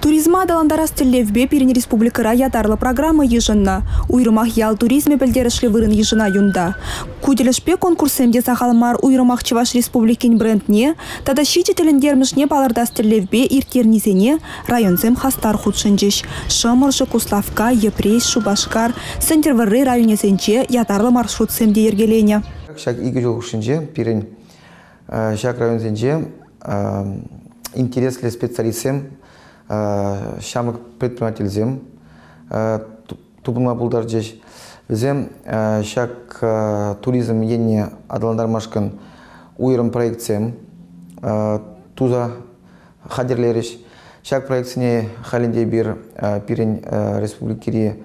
Туризма аталантарас тӗллевпе пирӗн республикӑра ятарлӑ программа йышӑннӑ. Уйрӑмах ял туризмӗ пӗлтерӗшлӗ вырӑн йышӑнать унта. Ку тӗлӗшпе конкурссем те сахал мар, уйрӑмах Чӑваш Республикин брендне тата ҫичӗ тӗлӗнтермӗшне палӑртас тӗллевпе ирттернисене районсем хастар хутшӑнчӗҫ. Шӑмӑршӑ, Куславкка, Йӗпреҫ, Шупашкар, Сӗнтӗрвӑрри районӗсенче ятарлӑ маршрутсем те йӗркеленӗ. Ҫак икӗ ҫул хушшинче пирӗн ҫак районсенче интереслӗ специалистсем, ҫамрӑк предпринимательсем тупӑнма пултарчӗҫ. Вӗсем ҫак туризм енне аталантармашкӑн уйрӑм проектсем туса хатӗрлерӗҫ. Ҫак проектсене халь ӗнтӗ эпир пирӗн республикӑри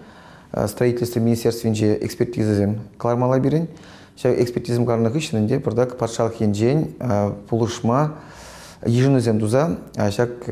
строительство министерствинче экспертизӑсем кӑлармалла пирӗн. Ҫав экспертизӑм кӑларнӑ хыҫҫӑн ӗнтӗ пӑртак патшалӑх енчен пулӑшма йышӑнусем туса ҫак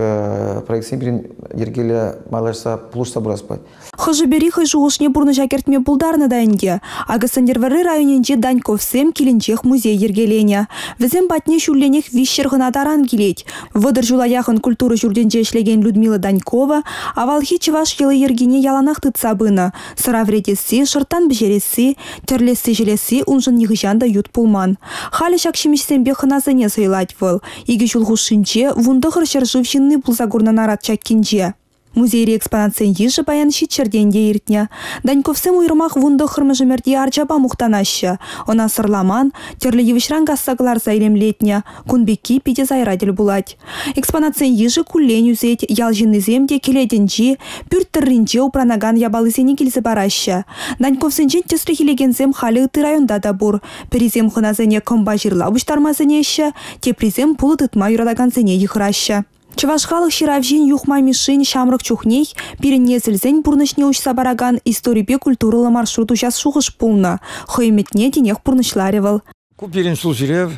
проектсем пирӗн йӗркеллӗ майлашса пулӑшса пырас пулать. Хӑшӗ-пӗри хӑй шухӑшне пурнӑҫа кӗртме пултарнӑ та ӗнтӗ. Акӑ Сӗнтӗрвӑрри районӗнчи Даньковсем килӗнчех музей йӗркеленӗ. Вӗсем патне ҫулленех 300 хӑна таран килет. 30 ҫула яхӑн культура ҫуртӗнче ӗҫлекен Людмила Данькова авалхи чӑваш йӑли-йӗркине яланах тытса пынӑ. Сӑра вӗретесси, шӑрттан пӗҫересси, тӗрлесси-ҫӗлесси уншӑн нихӑҫан та ют пулман. Халӗ ҫак ҫимӗҫсемпе хӑнасене сӑйлать вӑл. Икӗ ҫул хушшинче 19 ҫӗршыв ҫынни пулса курнӑ Нарат Чаккинче. Музейри экспонатсен йышӗ паян ҫичҫӗртен те иртнӗ. Даньковсем уйрӑмах 19-мӗш ӗмӗрти арчапа мухтанаҫҫӗ. Ӑна сӑрламан, тӗрлӗ йывӑҫран касса кӑларса илемлетнӗ. Кун пекки питӗ сайра тӗл пулать. Экспонатсен йышӗ куллен ӳсет, ял ҫыннисем те кӗлетӗнчи, пӳрт тӑрринче упранакан япалисене килсе параҫҫӗ. Даньковсенчен тӗслӗх илекенсем халӗ ытти районта та пур. Пӗрисем хӑнасене кӑмпа-ҫырла пуҫтарма сӗнеҫҫӗ, теприсем пулӑ тытма юратакансене йыхӑраҫҫӗ. Чӑваш халӑх ҫыравҫин Юхма Мишшин ҫамрӑк чухнех пирӗн несӗлсен пурнӑҫне уҫса паракан историпе культурӑллӑ маршрут уҫас шухӑш пулнӑ. Хӑй ӗмӗтне тинех пурнӑҫларӗ вӑл. Ку пирӗн ҫулҫӳрев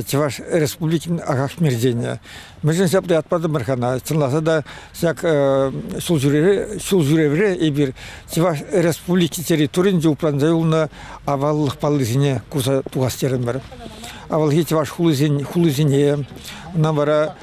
Чӑваш Республикин Ахах-Мерченӗ. Мӗншӗн ҫапла ят патӑмӑр-ха ӑна? Чӑнласа та ҫак ҫулҫӳревре эпир Чӑваш Республики территорийӗнче упранса юлнӑ аваллӑх паллисене курса тухас терӗмӗр. Авалхи чӑваш хулисене, ӑна вара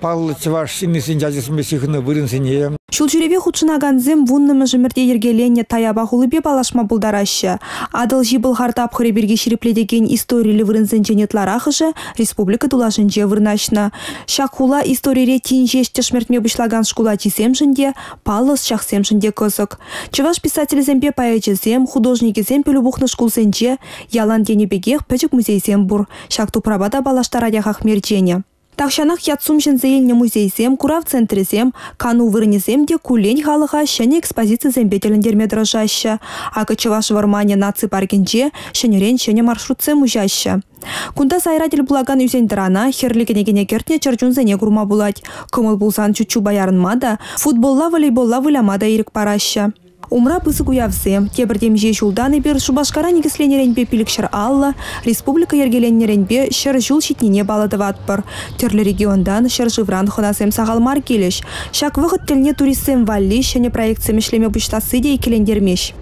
паллӑ чӑваш ҫыннисен ячӗсемпе ҫыхӑннӑ вырӑнсене. Ҫулҫӳреве хутшӑнакансем вуннӑмӗш ӗмӗрте йӗркеленнӗ Таяпа хулипе паллашма пултараҫҫӗ. Атӑлҫи Пӑлхар тапхӑрӗ пирки ҫирӗплетекен историллӗ вырӑнсенчен ытларахӑшӗ республика тулашӗнче вырнаҫнӑ. Ҫак хула историре тин ҫеҫ тӗшмӗртме пуҫлакан шкул ачисемшӗн те, паллӑ ӑсчахсемшӗн те кӑсӑк. Чӑваш писателӗсемпе поэчӗсем, художникӗсем пӗлӳ пухнӑ шкулсенче ялан тенӗ пекех пӗчӗк музейсем пур. Ҫак тупрапа та паллаштарать Ахах-Мерченӗ. Тахҫанах ят-сум ҫӗнсе илнӗ музейсем, курав центрӗсем, кану вырӑнӗсем те куллен халӑха ҫӗнӗ экспозицисемпе тӗлӗнтерме тӑрӑшаҫҫӗ. Акӑ Чӑваш вӑрманӗ наци паркӗнче ҫӗнӗрен ҫӗнӗ маршрутсем уҫаҫҫӗ. Кунта сайра тӗл пулакан ӳсен-тӑрана, хӗрлӗ кӗнекене кӗртнӗ чӗрчунсене курма пулать. Кӑмӑл пулсан чуччупа ярӑнма та, футболла-волейболла выляма та ирӗк параҫҫӗ. Умра пысӑк уявсем. Тепӗр темиҫе ҫултан эпир Шупашкара никӗсленӗренпе 550, республика йӗркеленнӗренпе 100 ҫул ҫитнине паллӑ тӑватпӑр. Тӗрлӗ регионтан, ҫӗршывран хӑнасем сахал мар килӗҫ. Ҫак вӑхӑт тӗлне туристсем валли ҫӗнӗ проектсем ӗҫлеме пуҫласси те иккӗлентермест.